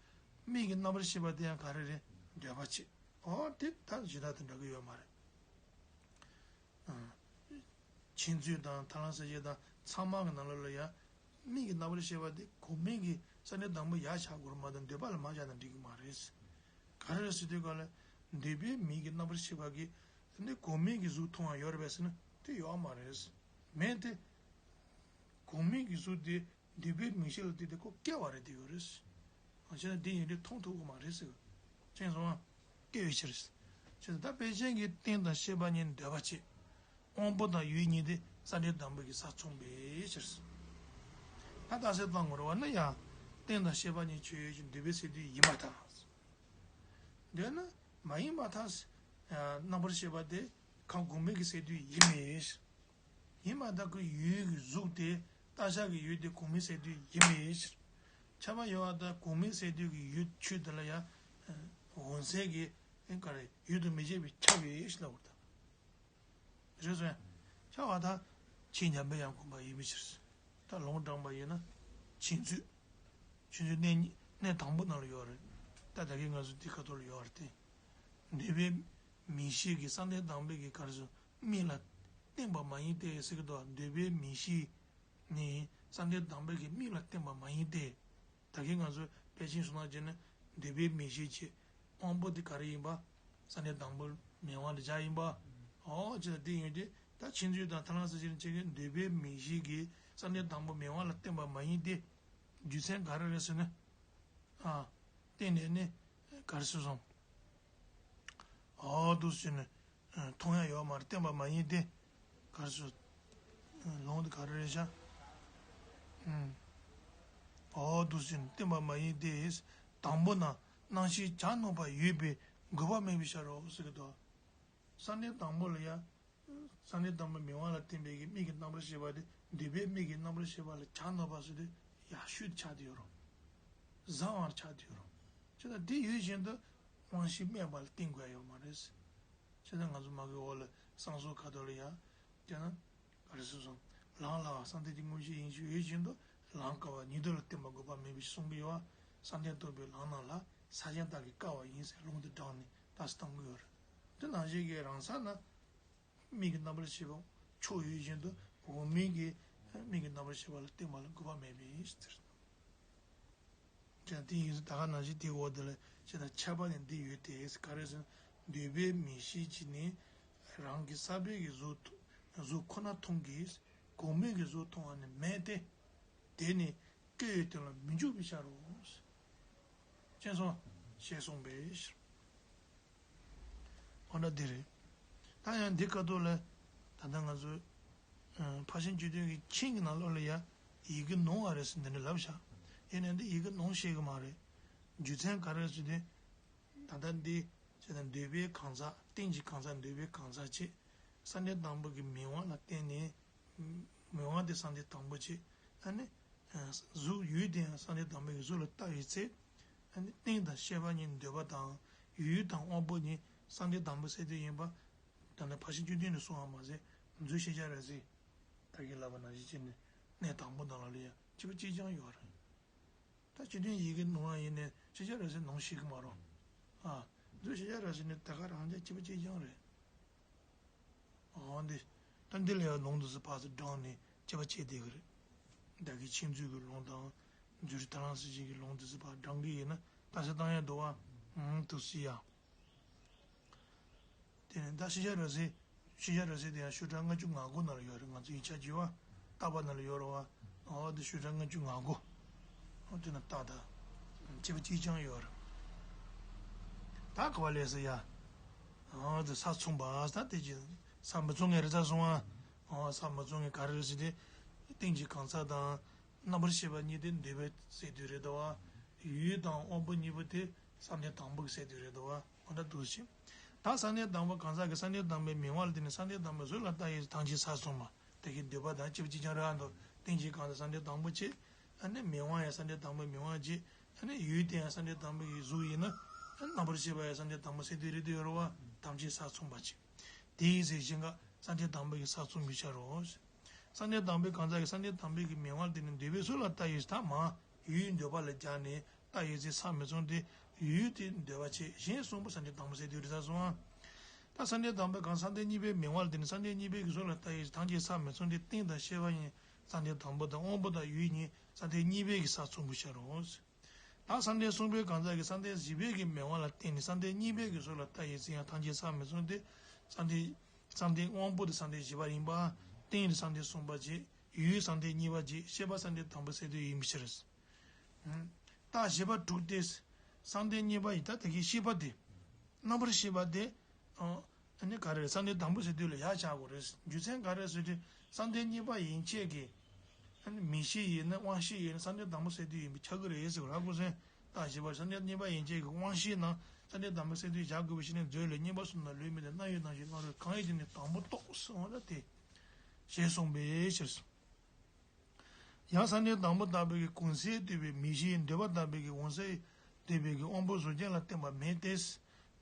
མིག་གི་རྣམ་པར་ཤེས་པ་དེ་ཡང་ག་རེ་རེད། འདོད་པ་བྱེད། ཨོ་དེ་ད་གཞི་བདག་དང་འདྲ་གི་ཡོད་མ་རེད། མཁྱེན་མཛོད་དང་ཐར་ལམ་གསལ་བྱེད་དང་ཚང་མ་གི་ནང་ལོགས་ལ་ཡང་། མིག་གི་རྣམ་པར་ཤེས་པ་དེ་གོང་མའི་གི་བསམ་གཏན་དང་པོ་ཡར་ཆགས་དགོས་རེད་མ་གཏོགས་འདོད་པ་ལ་མ་བཞག་ན་འགྲིག་གི་མ་རེད། ག་རེ་རེད་ཟེར་དུས་ག་ལ། འདོད་པའི་མིག་གི་རྣམ་པར་ཤེས་པ་གིས་དེ་ནི་གོང་མའི་གི་གཟུགས་མཐོང་བ་ཡོད་རེད་པས་ཟེར་ན་དེ་ཡོད་མ་རེད། མེད་དེ། གོང་མའི་གི་གཟུགས་དེ། འདོད་པའི་མིག་ཤེས་ལ་བརྟེན་ཏེ་ཁོ་སྐྱེ་བ་རེད་དེ་ཡོད་རེད། ཨ་བྱས་ན་འདི་ཡིན་དུས་མཐོང་ཐུབ་ཀྱི་མ་རེད་ཟེར། ཅན་སོང་ཨ། སྐྱེ་བའི་ཕྱིར། བྱས་ན་ད་ཕལ་ཆེར་གྱི་རྟེན་དང་ཤེས་པ་གཉིས་འདོད་པ་བྱེད། དབང་པོ་དང་ཡུལ་གཉིས་དེ་བསམ་གཏན་དང་པོ་གི་ས་མཚུངས་པའི་ཕྱིར། ད་རྟགས་གསལ་བཏང་དགོས་རེད་བ་ན་ཡང་། རྟེན་དང་ཤེས་པ་གཉིས་ཆོས་ཡོད་ཅིང་འདོད་པའི་སས་བསྡུས་ཡིན་པར་ཐལ། འདོད་ན་མ་ཡིན་པར་ཐལ། རྣམ་པར་ཤེས་པ་དེ་ཁམས་གོང་མའི་གི་སས་བསྡུས་ཡིན་མིན། ཡིན་པ་དག་གི་ཡུལ་གྱི་གཟུགས་དེ་རྟག་ཆགས་ཀྱི་ཡུལ་དེ་གོང་མའི་སས་བསྡུས་ཡིན་མིན་ཕྱིར། ཁྱབ་པ་ཡོད་པ་དག་གོང་མའི་སས་བསྡུས་ཀྱི་ཡུལ་ཆོས་དེ་ལ་ཡང་། འོད་གསལ་གྱི་ཨེ་ག་རེ་ཡུལ་དུ་མི་བྱེད་པའི་ཁྱབ་པའི་ཕྱིར་ལབ་པ་དང་། རེད་སོང་ཡ། ཁྱབ་པ་དག་ཆོས་མཉམ་པའི་ཡང་གོམས་པ་ཡིན་མིན་ཕྱིར། ད་ལུང་དྲངས་པ་ཡིན་ན། མཁྱེན་མཛོད། མཁྱེན་མཛོད་གནས་གཉིས་གནས་དང་པོ་ནང་ལ་ཡོད་རེད། ད་ད་གིན་ང་ཚོ་འདི་ཁ་ཐོག་ལ་ཡོད་རེད་དེ། འདོད་པའི་མིག་ཤེས་ཀྱི་བསམ་གཏན་དང་པོའི་གི་ག་རེ་ཟེར། མིག་ལ་བརྟེན་པ་མ་ཡིན་ཏེ་ཟེར་གི་འདུག། འདོད་པའི་མིག་ཤེས་ནི་བསམ་གཏན་དང་པོའི་གི་མིག་ལ་བརྟེན་པ་མ་ཡིན་ཏེ། ད་གིན་ང་ཚོ་དཔེ་ཅན་སོང་ན་བྱས་ན་འདོད་པའི་མིག་ཤེས་ཀྱི་དབང་པོ་དེ་ག་རེ་ཡིན་པ། བསམ་གཏན་དང་པོ་མིང་དབང་དེ་བཞག་ཡིན་པ། ཨོ་ཅི་ལ་དེ་ཡིན་དུས་ད་མཁྱེན་མཛོད་དང་ཐར་ལམ་གསལ་བྱེད་ཀྱི་འདོད་པའི་མིག་ཤེས་ཀྱི་བསམ་གཏན་དང་པོ་མིང་དབང་ལ་བརྟེན་པ་མ་ཡིན་ཏེ། རྒྱུ་མཚན་ག་རེ་རེད་ཟེར་ན། ཨ། བརྟེན་ནས་ནི་ག་རེ་ཟེར་སོང་། ཨོ་འདུག་ཟེར་ནས་མཐོང་ཡ་ཡོད་མ་རེད། བརྟེན་པ་མ་ཡིན་ཏེ། ག་རེ་ཟེར། ལུང་དེ་ག་རེ་རེད་ཤག། ཨོ་འདུག་ཟེར་ནས་བརྟེན་པ་མ་ཡིན་ཏེ། དང་པོ་ན་སྣང་ཤས་བྱ་སྣང་བ་ཡོད་པའི་དགོས་པ་མེད་པའི་ཕྱིར་རོ་ཟེར་གི་འདུག། བསམ་གཏན་དང་པོ་ལ་ཡང་། བསམ་གཏན་དང་པོ་མིང་དབང་ལ་བརྟེན་པའི་གི་མིག་གི་རྣམ་པར་ཤེས་པ་དེ་འདོད་པའི་མིག་གི་རྣམ་པར་ཤེས་པ་ལ་བྱ་སྣང་བ་ཟེར་དུས་ཡར་ཤུལ་དུ་ཆགས་བསྡད་ཡོད་རེད། བཟང་བར་ཆགས་བསྡད་ཡོད་རེད། བྱས་ཙང་དེ་ཡོད་བཞིན་དུ་དབང་ཤེས་སྨྲས་པ་ལ་བརྟེན་དགོས་ཡ་ཡོད་མ་རེད། བྱས་ཙང་ང་ཚོ་མ་གི་འོག་ལ་བསམ་གཟུགས་ཁ་ཐོག་ལ་ཡ། དེ་ན། ག་རེ་ཟེར་སོང་། ལང་ལ་བསམ་གཏན་གྱི་དངོས་གཞི་ཡིན་ཞིང་ཡོད་བཞིན་དུ་ལང་ཀ་བ་ཉིད་དུ་ལ་བརྟེན་པ་དགོས་པ་མེད་པའི་གསུང་གི་ཡོད་པ། བསམ་གཏན་རྟོགས་པའི་ལང་རྣམས་ལ་ས་ཞིང་དག་གི་ཀ་བ་ཡིན་ཟེར་ལུང་དུ་དྲངས་ནས་རྟགས་སུ་བཏང་གི་ཡོད་རེད། དེ་ནང་བཞིན་གྱི་རང་ས་ན། མིག་གི་རྣམ་པར་ཤེས་པ་ཕྱོགས་ཡོད་བཞིན་དུ་འོག་མིན་གྱི་མིག་གི་རྣམ་པར་ཤེས་པ་ལ་བརྟེན་པ་ལ་དགོས་པ་མེད་པའི་ཕྱིར། ཀྱང་དེ་ཡིན་ད་ག་ནང་བཞིན་དེའི་འོག་དེ་ལ་ཅི་ལྟར་ཁྱབ་པ་ནི་འདི་ཡོད་དེ་ག་རེ་ཟེར་ན། འདོད་པའི་མིག་ཤེས་ཀྱིས་ནི་རང་གི་ས་པའི་གི་གཟུགས་གཟུགས་ཁོ་ན་མཐོང་གི། གོང་མའི་གི་གཟུགས་མཐོང་བ་ནི་མེད་དེ། དེ་ནི་སྐྱེ་བོའི་དོན་ལ་མི་འཇུག་པའི་ཕྱིར་རོ། ཅེས་གསུངས། ཞེས་གསུངས་པའི་ཕྱིར། འོ་ན་འདི་རེད། ད་ཡང་འདི་ཁ་ཐུག་ལ་ད་ལྟ་ང་ཚོ་ཕར་ཕྱིན་བཅུ་བདུན་གྱི་མཆན་གྱི་ནང་ལོགས་ལ་ཡ་ཡི་གེ་ནོར་བ་རེད་ཟེར་འདི་འདྲ་ལབ་བཞག་ཡིན་ནའི་འདི་ཡི་གེ་ནོར་ཤེས་ཀྱི་མ་རེད། རྒྱུ་མཚན་ག་རེ་ཟེར་དུས། ད་ལྟ་འདི་བྱས་ན་འདོད་པའི་གང་ཟག་རྟེན་གྱི་གང་ཟག་འདོད་པའི་གང་ཟག་བྱས། ས་མཐའི་དང་པོ་གི་མིང་དབང་ལ་བརྟེན་ནས། མིང་དབང་དེ་ས་མཐའི་དང་པོ་བྱས། ཨ་ནི། གཟུགས་ཡུལ་དེ་ཡང་ས་མཐའི་དང་པོའི་གཟུགས་ལ་ལྟ་བའི་ཚེ། ཨ་ནི་རྟེན་དང་ཤེས་པ་གཉིས་འདོད་པ་དང་ཡུལ་དང་དབང་པོ་གཉིས་ས་མཐའི་དང་པོ་སེལ་དུས་ཡིན་པ། ད་ནི་ཕར་ཕྱིན་བཅུ་བདུན་ནས་གསུངས་པ་མ་ཟད་མཛོད་ཤེས་བྱ་ར་སི། ད་གིན་ལབ་པ་ནང་བཞིན་བྱས་ནས་གནས་དང་པོ་དང་ལ་ལ་ཡང་བཅུ་པ་གཅིག་རྐྱང་ཡོད་རེད། ད་སྤྱི་དོན་ཡི་གེ་ནོར་བ་ཡིན་ནའི་ཤེས་བྱ་ར་སི་ནོར་ཤེས་ཀྱི་མ་རེད། ཨ། མཛོད་ཤེས་བྱ་ར་སི་ནི་ད་ག་རང་ཅག་སྤྱི་པ་གཅིག་རྐྱང་རེད། འོ་འདི། ད་འདི་ལ་ཡང་ནང་དུ་སུ་ཕར་ཚུར་བགྲངས་ནས་སྤྱི་པ་ཕྱེ་བསྡད་ཀྱི་རེད། ད་གིན་ཕྱིན་ཚུལ་གྱི་ལུང་དང་། མཛོད་རིས་ཐར་ལམ་སྲིད་ཆེན་གྱི་ལུང་དུ་སུ་ཕར་བགྲངས་ཀྱི་ཡིན་ན་ལྟ་ས་བཏང་ཡ་འདུག་བ། ཨང་། དུ་སི་ཡ། དེ་ནས་ད་ཤེས་བྱ་ར་སི། ཤེས་བྱ་ར་སི་དེ་ཡང་ཤོག་གྲངས་ལྔ་བཅུ་ང་དགུ་ནང་ལ་ཡོད་རེད། ང་ཚོ་ཡིག་ཆ་བརྒྱུད་པ་ལྟ་བ་ནང་ལ་ཡོད་རེད་བ། འོ་དེ་ཤོག་གྲངས་ལྔ་བཅུ་ང་དགུ། འོ་དེ་ན་ལྟ་ད། སྤྱི་པ་གཅིག་རྐྱང་ཡོད་རེད། ད་ག་བ་ལས་ཟེར་ཡ། འོ་དེ་ས་མཚུངས་པ་ས་དེ་ཅི། ས་མི་མཚུངས་ངེས་རེད་ས་སོང་ཨ། འོ་ས་མི་མཚུངས་ངེས་ག་རེ་རེད་ཟེར་དེ། རྟེན་གྱི་གང་ཟག་དང་། རྣམ་པར་ཤེས་པ་གཉིས་དེ་འདོད་པའི་སེལ་དུས་རེད་དོ། ཡུལ་དང་དབང་པོ་གཉིས་པོ་དེ་ས་མཐའི་དང་པོ་གི་སེལ་དུས་རེད་དོ། འོ་ན་འདུག་ཞིང་། ད་ས་མཐའི་དང་པོ་གང་ཟག་གི་ས་མཐའི་དང་པོའི་མིང་དབང་ལ་བརྟེན་ནས་ས་མཐའི་དང་པོའི་གཟུགས་ལ་ལྟ་ཡི་ཐམས་ཅད་ས་མཚུངས་པ། དེ་གི་འདོད་པ་དང་སྤྱི་པ་གཅིག་རྐྱང་རེད་འདུག་རྟེན་གྱི་གང་ཟག་ས་མཐའི་དང་པོ་བྱས། ཨ་ནི་མིང་དབང་ཡང་ས་མཐའི་དང་པོའི་མིང་དབང་བྱས། ཨ་ནི་ཡུལ་དེ་ཡང་ས་མཐའི་དང་པོའི་གཟུགས་ཡིན་ན། ཨ་ནི་རྣམ་པར་ཤེས་པ་ཡང་ས་མཐའི་དང་པོ་སེལ་དུས་རེད་དོ་ཡོད་རེད་བ། ཐམས་ཅད་ས་མཚུངས་པ་བྱས། དེའི་ཚེ་གཞན་འགའ་ས་མཐའི་དང་པོ་གི་ས་མཚུངས་པའི་ཕྱིར་རོ། ས་མཐའི་དང་པོའི་གང་ཟག་གི་ས་མཐའི་དང་པོའི་གི་མིང་དབང་དེ་ནི་འདོད་པའི་གཟུགས་ལ་ལྟ་ཡི་ད་མ། ཡུལ་འདོད་པ་ལ་སྦྱར་ནས་ལྟ་ཡི་ཚེ་ས་མི་མཚུངས་ཏེ། ཡུལ་དེ་འདོད་པ་བྱས་གཞན་གསུམ་པོ་ས་མཐའི་དང་པོ་སེལ་དུས་རེད་ས་སོང་ཨ། ད་ས་མཐའི་དང་པོའི་གང་ས་མཐའི་གཉིས་པའི་མིང་དབང་དེ་ནི་ས་མཐའི་གཉིས་པའི་གི་གཟུགས་ལ་ལྟ་ཡི་ཐམས་ཅད་ས་མི་མཚུངས་ཏེ་རྟེན་དང་ཤེས་པ་གཉིས་ས་མཐའི་དང་པོ་དང་དབང་པོ་དང་ཡུལ་གཉིས་ས་མཐའི་གཉིས་པའི་གི་ས་མཚུངས་པའི་ཕྱིར་རོ། ད་ས་མཐའི་གསུམ་པའི་གང་ཟག་གི་ས་མཐའི་བཞི་པའི་གི་མིང་དབང་ལ་བརྟེན་ནས་ས་མཐའི་གཉིས་པའི་གི་གཟུགས་ལ་ལྟ་ཡི་ཚེ་ཡང་ཐམས་ཅད་ས་མི་མཚུངས་ཏེ། ས་མཐའི། ས་མཐའི་དབང་པོ་དེ་ས་མཐའི་བཞི་པ་ཡིན་པ། རྟེན་དེ་ས་མཐའི་གསུམ་པ་བྱས། ཡུལ་ས་མཐའི་གཉིས་པ་བྱས་ཤེས་པ་ས་མཐའི་དང་པོ་སེལ་དུས་ཡིན་པའི་ཕྱིར། ད་བཞི་པ་དྲུག་སྟེ། ས་མཐའི་གཉིས་པ་ཡིན་ད་དེ་གི་ཤེས་པ་དེ། རྣམ་པར་ཤེས་པ་དེ། ཨ་ནི་ག་རེ་རེད་ས་མཐའི་དང་པོ་སེལ་དུས་ལ་ཡར་བཞག་དགོས་རེད། རྒྱུ་མཚན་ག་རེ་ཟེར་དུས་ས་མཐའི་གཉིས་པ་ཡན་ཆད་ཀྱི། ཨ་ནི་མིང་གཞི་ཡིན་ན་དབང་ཤེས་ཡིན་ན་ས་མཐའི་དང་པོ་སེལ་དུས་ཡིན་པའི་ཆ་གི་རེད་ཟེར་བ་ར་གོ་སོན། ད་བཞི་པ་ས་མཐའི་གཉིས་པ་ཡན་ཆད་ཀྱི་དབང་ཤེས་ནང་ས་མཐའི་དང་པོ་སེལ་དུས་བཞག་དགོས་པའི་ཕྱིར་ནི་མཛོད་ལས་གཉིས་པ་གསུམ་དང་ལུས་མེད་དེ་རྣམ་གཡེང་རྣམ་ཤེས་སྔ་རོལ་གང་ཡིན་དེ་ནི་དང་པོ་རྟོགས་སོང་བ་ལ་དེ། ཞེས་གསུངས་པའི་ཕྱིར། ཡང་ས་མཐའི་དང་པོ་ལྟ་བུའི་གི་གོང་གསལ་འདོད་པའི་མིང་གཞིའི་འདོད་པ་ལྟ་བུའི་གི་འོང་གསལ་འདོད་པའི་གི་དབང་པོ་གཟུགས་ཅན་ལ་བརྟེན་པ་མེད་དེ།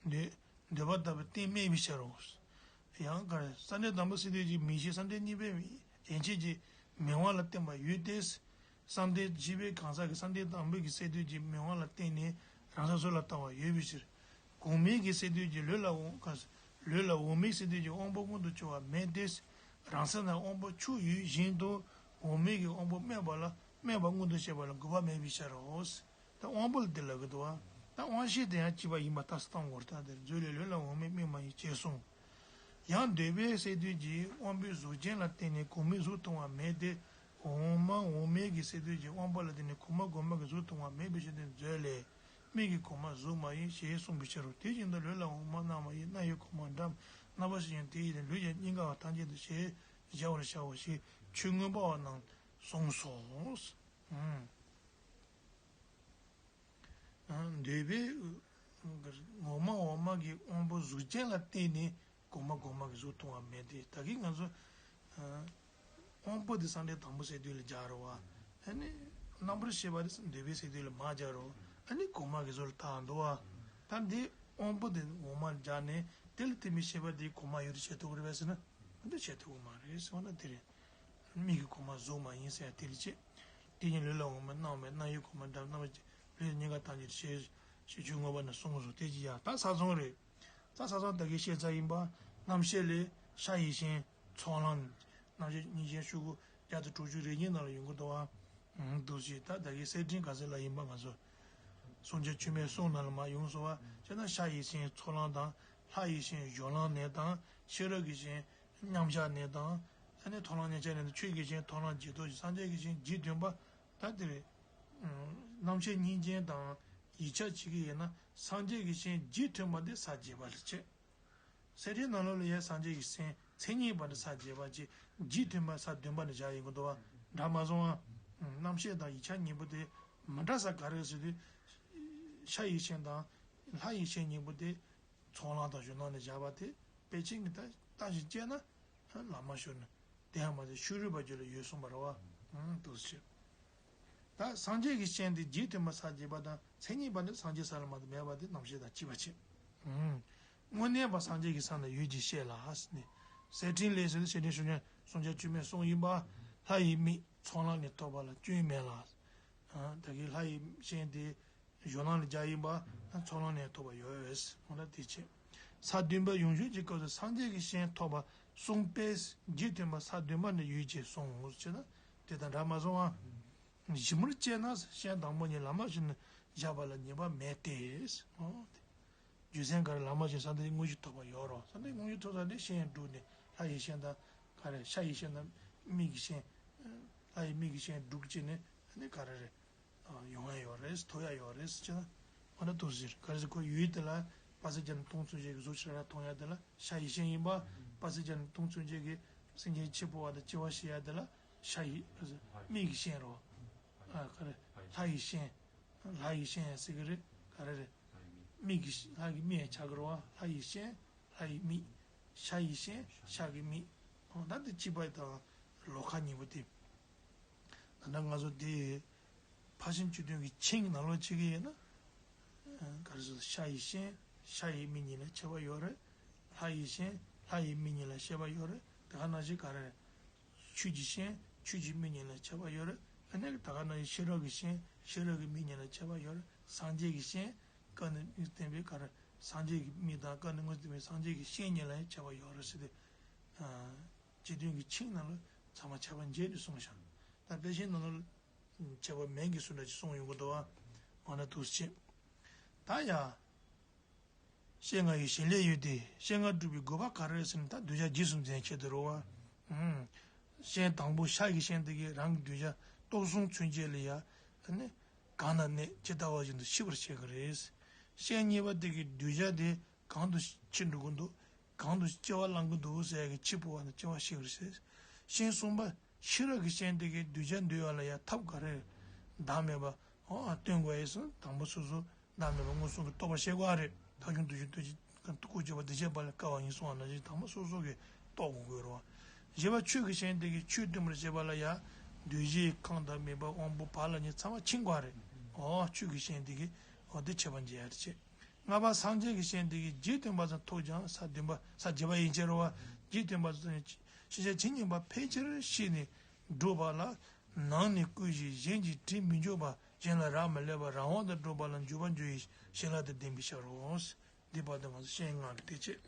འདོད་འདོད་པ་ལྟ་བུ་རྟེན་མེད་པའི་ཕྱིར་རོ། ཡང་ག་རེ་ས་མཐའི་དང་པོ་སེལ་དུས་ཀྱི་མིང་གཞི་ས་མཐའི་གཉིས་པའི་ཡན་ཆད་ཀྱི་མིང་དབང་ལ་བརྟེན་པ་ཡོད་དེ། ས་མཐའི་བཞི་པའི་གང་ཟག་གི་ས་མཐའི་དང་པོའི་གི་སེལ་དུས་ཀྱི་མིང་དབང་ལ་བརྟེན་ནས་རང་ས་གཟུགས་ལ་ལྟ་བ་ཡོད་པའི་ཕྱིར། གོང་མའི་གི་སེལ་དུས་ཀྱི་ལུས་ལ་འོང་ག་ལུས་ལ་འོང་མའི་སེལ་དུས་ཀྱི་དབང་པོ་མངོན་དུ་གྱུར་པ་མེད་དེ། རང་ས་ན་དབང་པོ་ཆུ་ཡོད་བཞིན་དུ་འོང་མའི་གི་དབང་པོ་སྨད་པ་ལ་སྨད་པ་མངོན་དུ་བྱེད་པ་ལ་དགོས་པ་མེད་པའི་ཕྱིར་རོ། ད་དབང་པོ་ལ་དེ་ལབ་ཀྱི་འདུག་བ། ད་དབང་ཤེས་དེ་ཡང་སྐྱེས་པ་ཡིན་པ་ལྟ་སྟངས་འོར་ད་དེར་མཛོད་ལས་ལུས་ལ་འོང་མའི་དམིགས་མ་ཡིན་ཅེས་གསུངས། ཡང་འདོད་པའི་སེལ་དུས་ཀྱི་དབང་པོའི་གཟུགས་ཅན་ལ་བརྟེན་ནས་གོང་མའི་གཟུགས་མཐོང་བ་མེད་དེ། འོང་མ་འོང་མའི་གི་སེལ་དུས་ཀྱི་དབང་པོ་ལ་བརྟེན་ནས་གོང་མ་གོང་མ་གི་གཟུགས་མཐོང་བ་མེད་པའི་ཕྱིར་དེ་མཛོད་ལས། མིག་གི་གོང་མ་གཟུགས་མ་ཡིན་ཞེས་གསུངས་པའི་ཕྱིར་རོ། དེ་བཞིན་དུ་ལུས་ལ་འོང་མ་རྣ་བ་ཡིན། རྣ་བའི་གོང་མ་འགྲམ། རྣམ་པར་ཤེས་ཀྱང་དེ་ཡིན་ཏེ་ལུས་ཀྱང་སྙིང་ག་བ་ཐམས་ཅད་དུ་ཞེས་བཞག་པར་བྱའོ་ཞེས་ཆོས་མངོན་པ་བ་རྣམས་གསུངས་སོ། འདོད་པའི་འོ་མ་འོ་མ་གི་དབང་པོ་གཟུགས་ཅན་ལ་བརྟེན་ནས་གོང་མ་གོང་མ་གི་གཟུགས་མཐོང་བ་མེད་དེ་ད་གིན་ང་ཚོ་དབང་པོ་དེ་ས་མཐའི་དང་པོ་སེལ་དུས་ལ་སྦྱར་རོ་བ། ཨ་ནི་རྣམ་པར་ཤེས་པ་དེ་འདོད་པའི་སེལ་དུས་ལ་མ་སྦྱར་རོ། ཨ་ནི་གོང་མ་གི་གཟུགས་ལ་བཏགས་འདུག་བ། ད་འདི་དབང་པོ་དེ་འོ་མ་སྦྱར་ནས་དེ་ལ་བརྟེན་པའི་ཤེས་པ་དེའི་གོང་མ་ཡོད་དུ་བྱེད་ཐུབ་ཀྱི་རེད་པས་ཟེར་ན་འདི་བྱེད་ཐུབ་ཀྱི་མ་རེད་ཟེར་བ་ན་དེ་རེད། མིག་གི་གོང་མ་གཟུགས་མ་ཡིན་ཟེར་ཡ་དེ་ལ་བྱེད། དེ་ཉིད་ལུས་ལ་འོང་མ་རྣམ་མེད་རྣ་ཡི་གོང་མ་འགྲམ་རྣམ་པ་ལུས་སྙིང་ག་ཐམས་ཅད་ཞེས་ཞེས་ཆོས་མངོན་པ་ན་གསུངས་སོ། དེ་ཅི་ཡང་ད་ས་མཚུངས་རེད། ད་ས་མཚུངས་ད་གིན་བཤད་ཚར་ཡིན་པ། རྣམ་ཤེས་ལས་ཤ་ཡིད་བཞིན་ཚོགས་ལམ། རྣམ་ཤེས་གཉིས་ཆེན་ཤོག་གུ་བརྒྱ་དང་དྲུག་ཅུ་རེ་གཉིས་ནང་ལ་ཡོང་གི་འདུག་བ། འདུག་ཅེས་ད་ད་གིན་གསེར་ཕྲེང་ག་ཚོད་ལ་ཡིན་པ་ང་ཚོ། སངས་རྒྱས་བཅོམ་པའི་གསུང་ནང་ལ་མ་ཡོང་སོང་བ་བྱས་ན་ཤ་ཡིད་བཞིན་ཚོགས་ལམ་དང་ལྷ་ཡིད་བཞིན་སྦྱོར་ལམ་ནས་དང་ཤེས་རབ་ཀྱི་བཞིན། མཉམ་བཞག་ནས་དང་། ཨ་ནི་མཐོང་ལམ་མཉམ་བཞག་ནས་དང་ཆོས་ཀྱི་ཞིང་མཐོང་ལམ་རྗེས་ཐོབ་ཀྱི་སངས་རྒྱས་ཀྱི་ཞིང་རྗེས་མཐུན་པ། ད་དེ་རེད། རྣམ་ཤེས་གཉིས་ཅན་དང་ཡིད་ཆེས་བྱེད་ཀྱི་ཡིན་ན་སངས་རྒྱས་ཀྱི་ཞིང་རྗེས་མཐུན་པ་དེ་ས་བརྒྱད་པ་ལ་བྱེད། གསེར་ཕྲེང་ནང་ལོགས་ལ་ཡང་སངས་རྒྱས་ཀྱི་སེམས་མཚན་ཉིད་པ་ནི་ས་བརྒྱད་པ་བཅས་རྗེས་མཐུན་པ་ས་བདུན་པ་ནས་བཞག་ཡོང་གི་འདུག་བ། འདྲ་མ་སོང་ཨ། རྣམ་ཤེས་དང་ཡིག་ཆ་གཉིས་པོ་དེ་མི་འདྲ་ས་ག་རེ་ཟེར་དུས། ཤ་ཡི་ཤེས་དང་ལྷ་ཡི་ཤེས་གཉིས་པོ་དེ་ཚོགས་ལམ་དང་གཞུང་ལམ་ནས་བཞག་པ་དེ་དཔེ་ཅན་གྱི་ལྟ་ལྟ་ཞིག་བྱས་ན་ལམ་མ་ཤོར་ནས་དེ་ཡང་མ་ཟད་ཕྱི་རོལ་པ་རྒྱུད་ལ་ཡོད་གསུངས་པ་རེད་བ། འདུག་ཟེར། ད་སངས་རྒྱས་ཀྱི་སྤྱན་དེ་རྗེས་མཐུན་པ་ས་བརྒྱད་པ་དང་མཚན་ཉིད་པ་ནི་སངས་རྒྱས་ས་ལ་མ་གཏོགས་མེད་པ་དེ་རྣམ་ཤེས་དང་གཅིག་པ་བྱས། དངོས་གནས་པ་སངས་རྒྱས་ཀྱི་ས་ན་ཡོད་ཅེས་བཤད་ལ་ཟེར་ནས། གསེར་ཕྲེང་ལས་ཟེར་ཏེ་གསེར་ཕྲེང་ཞུ་མཁན་སངས་རྒྱས་བཅོས་མའི་གསུང་ཡིན་པ། ལྷ་ཡི་མིག་ཚོགས་ལམ་ནས་ཐོབ་པ་ལ་སྐྱོན་མེད་ལ། ད་གིན་ལྷ་ཡི་ཤེས་དེ་གཞུང་ལམ་ལ་རྒྱག་ཡིན་པ། ཚོགས་ལམ་ནས་ཐོབ་པ་ཡོད། འོ་ན་དེ་བྱས། ས་བདུན་པ་ཡུམ་ཆེན་གྱི་སྐབས་སུ་སངས་རྒྱས་ཀྱི་ཞིང་ཐོབ་པ་གསུངས་པས་རྗེས་མཐུན་པ་ས་བདུན་པ་ནས་ཡོད་ཅེས་གསུངས་ཟེར་ན་དེ་དང་འདྲ་མ་སོང་ཨ། ཞིབ་མོར་དཔྱད་ན་ཞིང་དང་པོ་ཉིད་ལམ་མ་བྱས་ནས་བཞག་པ་ལ་ཉེས་པ་མེད་དེ། འོ་དེ། རྒྱུ་མཚན་ག་རེ་ལམ་མ་བྱས་ས་འདི་དངོས་གཞི་ཐོབ་པ་ཡོད་རོ། ས་འདི་དངོས་གཞི་ཐོབ་ས་འདི་ཤེས་དྲུག་ནས་ལྷ་ཡི་ཤེས་དང་ག་རེ་ཤ་ཡི་ཤེས་དང་མིག་གི་ཤེས། ལྷ་ཡི་མིག་གི་ཤེས་དྲུག་ཅིག་ནས་ནི་ག་རེ་རེད། ཡོང་ཡ་ཡོད་རེད། ཐོབ་ཡ་ཡོད་རེད་ཟེར་ན། འོ་ན་འདུག་ཟེར། ག་རེ་ཟེར་ཁོ་ཡུལ་དེ་ལ་དཔག་ཚད་བརྒྱ་ནས་སྟོང་ཚུན་ཆད་ཀྱི་གཟུགས་ཕྱི་རོལ་མཐོང་ཡ་དེ་ལ་ཤ་ཡི་ཤེས་ཡིན་པ། དཔག་ཚད་བརྒྱ་ནས་སྟོང་ཚུན་ཆད་ཀྱི་སེམས་ཅན་འཆི་འཕོ་བ་དང་སྐྱེ་བ་ཤི་ཡ་དེ་ལ་ཤ་ཡི་མིག་གི་ཤེས་རོ། ཨ་ག་རེ། ལྷ་ཡི་ཤེས། ལྷ་ཡི་ཤེས་ཟེར་གི་རེད། ག་རེ་རེད། མིག་གི་ལྷ་གི་མིག་ཡང་ཆགས་ཀྱི་རེད་བ། ལྷ་ཡི་ཤེས། ལྷ་ཡི་མིག་ཤ་ཡི་ཤེས། ཤ་གི་མིག་འོ་ད་འདི་གཅིག་པ་དང་ལོགས་ཁ་གཉིས་པོ་དེ། ད་ལྟ་ང་ཚོ་འདི་ཕར་ཕྱིན་བཅུ་བདུན་གྱི་ཆིངས་ནང་ལོགས་བྱེད་ཀྱི་ཡོད་ན། ག་རེ་ཟེར། ཤ་ཡི་ཤེས། ཤ་ཡི་མིག་གཉིས་ལ་ཁྱབ་པ་ཡོད་རེད། ལྷ་ཡི་ཤེས། ལྷ་ཡི་མིག་གཉིས་ལ་ཁྱབ་པ་ཡོད་རེད། དེ་ག་ནང་བཞིན་ག་རེ་རེད། ཆོས་ཀྱི་ཤེས། ཆོས་ཀྱི་མིག་གཉིས་ལ་ཁྱབ་པ་ཡོད་རེད། ཨ་ནི་ད་ག་ནང་བཞིན་ཤེས་རབ་ཀྱི་ཤེས། ཤེས་རབ་ཀྱི་མིག་གཉིས་ལ་ཁྱབ་པ་ཡོད་རེད། སངས་རྒྱས་ཀྱི་ཤེས། སྐབས་ནས་དངོས་སུ་བསྟན་པའི་ག་རེ། སངས་རྒྱས་ཀྱི་མིག་དང་སྐབས་ནས་དངོས་སུ་བསྟན་པའི་སངས་རྒྱས་ཀྱི་ཤེས་གཉིས་ལ་ཡང་ཁྱབ་པ་ཡོད་རེད་ཟེར་ཏེ། ཨ། སྤྱི་དོན་གྱི་ཆིངས་ནང་ལ་ཚང་མ་ཁྱབ་པ་འབྱེད་དེ་གསུངས་ཤག་ད་དཔེ་ཆའི་ནང་ལ་ཁྱབ་པ་མེད་ཀྱི་བཟོ་འདྲ་ཅིག་གསུངས་ཡོང་གི་འདུག་བ། འོ་ན་འདུག་སེ་བྱས། ད་ཡ། སྤྱན་ལྔ་ཡི་ཞིང་ལས་ཡོད་དེ། སྤྱན་ལྔ་སྒྲུབ་པའི་དགོས་པ་ག་རེ་ཟེར་ན་ད་གདུལ་བྱ་རྗེས་སུ་འཛིན་ཆེད་དུ་རེད་བ། ཨུམ། སྤྱན་དང་པོ་ཤ་གི་སྤྱན་དེ་གིས་རང་གི་གདུལ་བྱ་སྟོང་གསུམ་ཚུན་ཆད་ལ་ཡ། ཨ་ནི། གང་ན་གནས་ཇི་ལྟ་བ་བཞིན་དུ་ཤེས་པར་བྱེད་ཀྱི་རེད། སྤྱན་གཉིས་པ་དེ་གིས་གདུལ་བྱ་དེ་གང་དུ་ཕྱིན་འགྲོ་གི་འདུག་གང་དུ་སྐྱེ་བ་བླང་གི་འདུག་ཟེར་ཡ་གི་འཆི་འཕོ་བ་དང་སྐྱེ་བ་ཤེས་ཀྱི་རེད། སྤྱན་གསུམ་པ་ཤེས་རབ་ཀྱི་སྤྱན་དེ་གིས་གདུལ་བྱ་འདུལ་བ་ལ་ཡ་ཐབས་ག་རེ་བདག་མེད་པ་འོ་སྟོན་དགོས་ཡིན་ཟེར་དང་པོ་སོ་སོ་བདག་མེད་པ་མངོན་སུམ་གྱིས་རྟོགས་པར་བྱེད་དགོས་རེད། ཐབས་བྱུང་དུས་གཅིག་ཏུ་ཅིག་ཀུན་སྤྱོད་པ་སྡིག་བྱེད་པ་ལས་དཀའ་བ་ཡིན་གསུངས་པ་ནང་བཞིན་དང་པོ་སོ་སོ་གིས་རྟོགས་དགོས་དགོས་རེད་བ། བཞི་པ་ཆོས་ཀྱི་སྤྱན་དེ་གིས་ཆོས་སྟོན་པར་བྱེད་པ་ལ་ཡ་གདུལ་བྱའི་ཁམས་དང་མི་འཕགས་དབང་པོ་བར་ལ་ནི་ཚང་མ་ཕྱིན་དགོས་རེད། འོ་ཆོས་ཀྱི་སྤྱན་དེ་གིས་འོ་དེ་ཁྱད་པར་འབྱེད་ཡ་རེད་བྱས། ལྔ་པ་སངས་རྒྱས་ཀྱི་སྤྱན་དེ་གིས་རྗེས་མཐུན་པ་ཙམ་ཐོབ་ཀྱང་ས་བདུན་པ་ས་བརྒྱད་པ་ཡན་ཆད་རེད་བ། རྗེས་མཐུན་པ་ཙམ་ཤེས་བྱ་ཇི་སྙེད་པ་ཕལ་ཆེར་ཤེས་ནས་སྒྲུབ་པ་ལ་ནང་ནས་བསྐུལ་ཞིང་གཞན་གྱིས་དྲི་མི་འཇོག་པ་གཞན་ལ་རག་མི་ལས་པ་རང་དབང་དུ་སྒྲུབ་པ་ལ་འཇུག་པར་འགྱུར་བའི་བྱིན་རླབས་དང་ལྡན་པའི་ཕྱིར་རོ། འདི་བར་དུ་ང་ཚོ་སྤྱན་ལྔ་གི་དེ་བྱས།